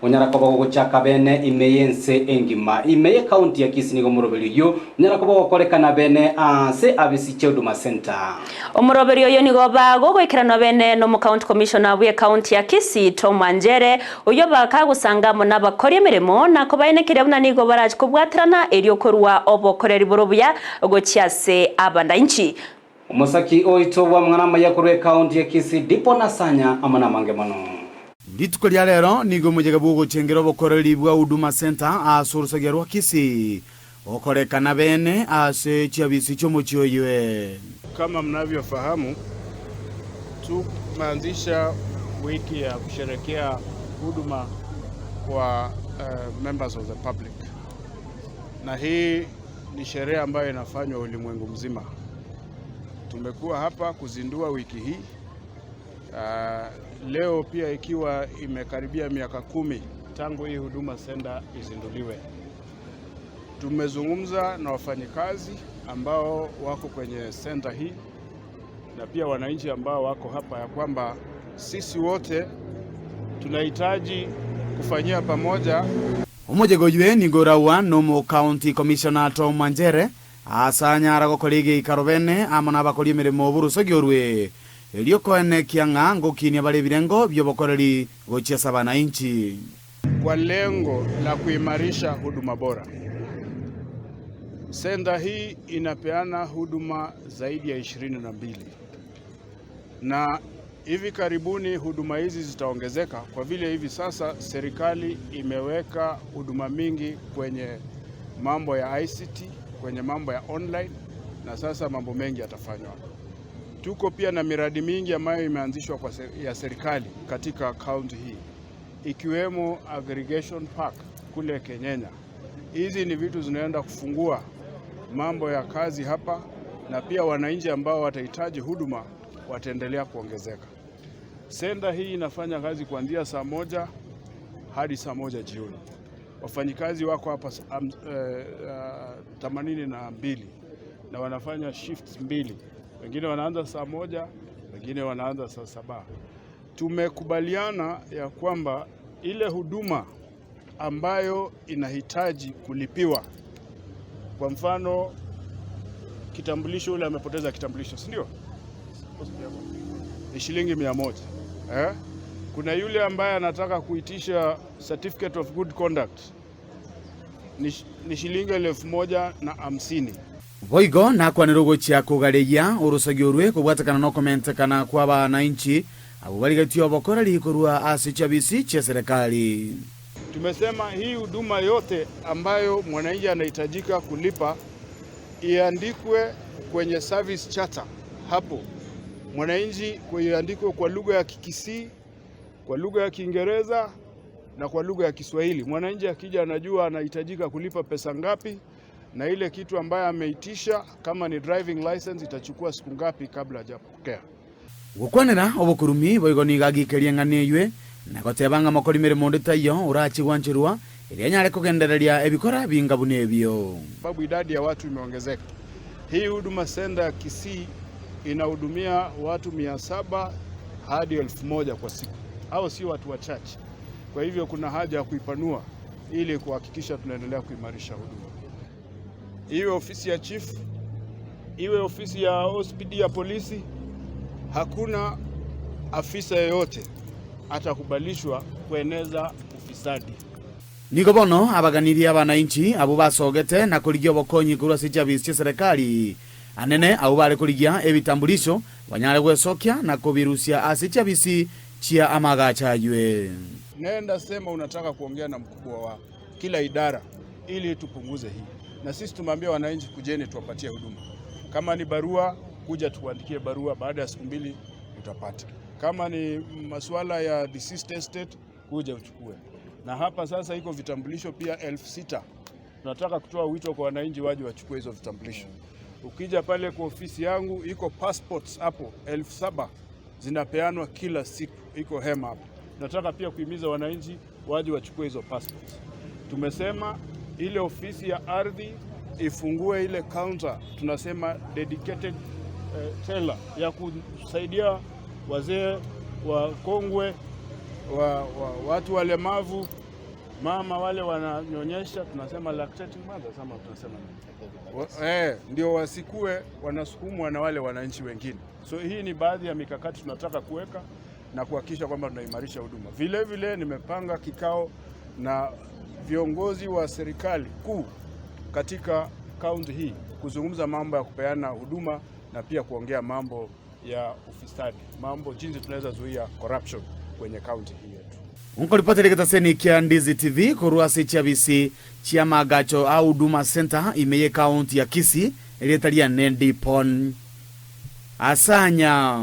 Onyara koba gogochaka bene ime y'ense engima. Ime y'ecounty ya Kisii nigo omoroberi oyio onyara koba ogokorekana bene aase abisi chia Huduma Centre. Omoroberi oyo nigo bagogoikeranwa bene n'omocounty commissioner bw'ecounty ya Kisii Tom Anjere, oyio bakagosanga amo nabakori emeremo na kobaenekeria buna nigo barache kobwaterana erio korua obokoreri bore obuya gochia ase abananchi. Omosaki oito bw'amang'ana amaya korwa ecounty ya Kisii Dipo Nasanya amo namange mono. Rituko ria rero nigo omoyega bw'ogochengera obokoreri bwa Huduma Centre ase orosagia rwa Kisii gokorekana bene ase chiabisi chi'omochie oyio. Kama mnavyofahamu, tumeanzisha wiki ya kusherekea huduma kwa members of the public, na hii ni sherehe ambayo inafanywa ulimwengu mzima. Tumekuwa hapa kuzindua wiki hii leo pia ikiwa imekaribia miaka 10 tangu hii Huduma Center izinduliwe. Tumezungumza na wafanyikazi ambao wako kwenye center hii na pia wananchi ambao wako hapa ya kwamba sisi wote tunahitaji kufanyia pamoja. Omochego oywe nigo oraua nomo County Commissioner Tom Manjere ase anyara gokora egeikaro bene amo nabakori emeremo b'orosogi orwe, erio koenekia ng'a ngokinia bare ebirengo bi'obokoreri gochia ase abanainchi. Kwa lengo la kuimarisha huduma bora. Senta hii inapeana huduma zaidi ya 22 na hivi karibuni huduma hizi zitaongezeka kwa vile hivi sasa serikali imeweka huduma mingi kwenye mambo ya ICT, kwenye mambo ya online na sasa mambo mengi yatafanywa. Tuko pia na miradi mingi ambayo imeanzishwa kwa ya serikali katika kaunti hii ikiwemo aggregation park kule Kenyenya. Hizi ni vitu zinaenda kufungua mambo ya kazi hapa na pia wananchi ambao watahitaji huduma wataendelea kuongezeka. Senta hii inafanya kazi kuanzia saa 1 hadi saa 1 jioni. Wafanyikazi wako hapa 82 na wanafanya shifts mbili. Wengine wanaanza saa 1, wengine wanaanza saa 7. Tumekubaliana ya kwamba ile huduma ambayo inahitaji kulipiwa, kwa mfano kitambulisho, ule amepoteza kitambulisho, si ndio? Ni shilingi 100. Kuna yule ambaye anataka kuitisha certificate of good conduct ni shilingi 1,050. Boigo nakwanire ogochia kogareria orosagia orwe kobwatekana nokomentekana kw'abanainchi abwo barigetie obokoreri korwa ase chiabisi chia serikali. Tumesema hii huduma yote ambayo mwananchi anahitajika kulipa iandikwe kwenye service charter hapo. Mwananchi iandikwe kwa lugha ya Kikisii, kwa lugha ya Kiingereza na kwa lugha ya Kiswahili. Mwananchi akija anajua anahitajika kulipa pesa ngapi na ile kitu ambayo ameitisha kama ni driving license itachukua siku ngapi kabla hajapokea. Gokwanera obokurumi boigo nigo agikeria eng'ana eywe, na goteba ng'a mokori meremo onde taiyo orache gwancherwa, erio anyare kogendereria ebikora binga buna ebio. Sababu idadi ya watu imeongezeka. Hii Huduma Center ya Kisii inahudumia watu 700 hadi 1000 kwa siku. Hao si watu wachache. Kwa hivyo kuna haja ya kuipanua ili kuhakikisha tunaendelea kuimarisha huduma. Iwe ofisi ya chief, iwe ofisi ya OCPD ya polisi, hakuna afisa yeyote atakubalishwa kueneza ufisadi. Nigo bono abaganirie abanainchi abwo basogete na korigia obokonyi korwa ase chiabisi chia serikali anene abwo bare korigia ebitambulisho banyare gwesokia na kobirusia ase chiabisi chia amagacho aywe. Nenda sema unataka kuongea na mkubwa wa kila idara ili tupunguze hii. Na sisi tumeambia wananchi kujeni tuwapatie huduma. Kama ni barua kuja tuandikie barua, baada ya siku 2 utapata. Kama ni masuala ya deceased estate kuja uchukue. Na hapa sasa iko vitambulisho pia 6,000. Tunataka kutoa wito kwa wananchi waje wachukue hizo vitambulisho. Ukija pale kwa ofisi yangu iko passports hapo 7,000 zinapeanwa kila siku, iko hema hapo. Tunataka pia kuhimiza wananchi waje wachukue hizo passports. Tumesema ile ofisi ya ardhi ifungue ile counter, tunasema dedicated teller ya kusaidia wazee wa kongwe, watu walemavu Mama wale wananyonyesha, tunasema lactating mothers ama tunasema nini? Ndio wasikue wanasukumwa na wale wananchi wengine. So hii ni baadhi ya mikakati tunataka kuweka na kuhakikisha kwamba tunaimarisha huduma. Vile vile nimepanga kikao na viongozi wa serikali kuu katika kaunti hii kuzungumza mambo ya kupeana huduma na pia kuongea mambo ya ufisadi, mambo jinsi tunaweza zuia corruption kwenye kaunti hii yetu. Nkoripotera egetaseni kia Ndizi TV korwa ase chiabisi chia magacho a Huduma Center ime ye county ya Kisii erieta riane Dipon Asanya.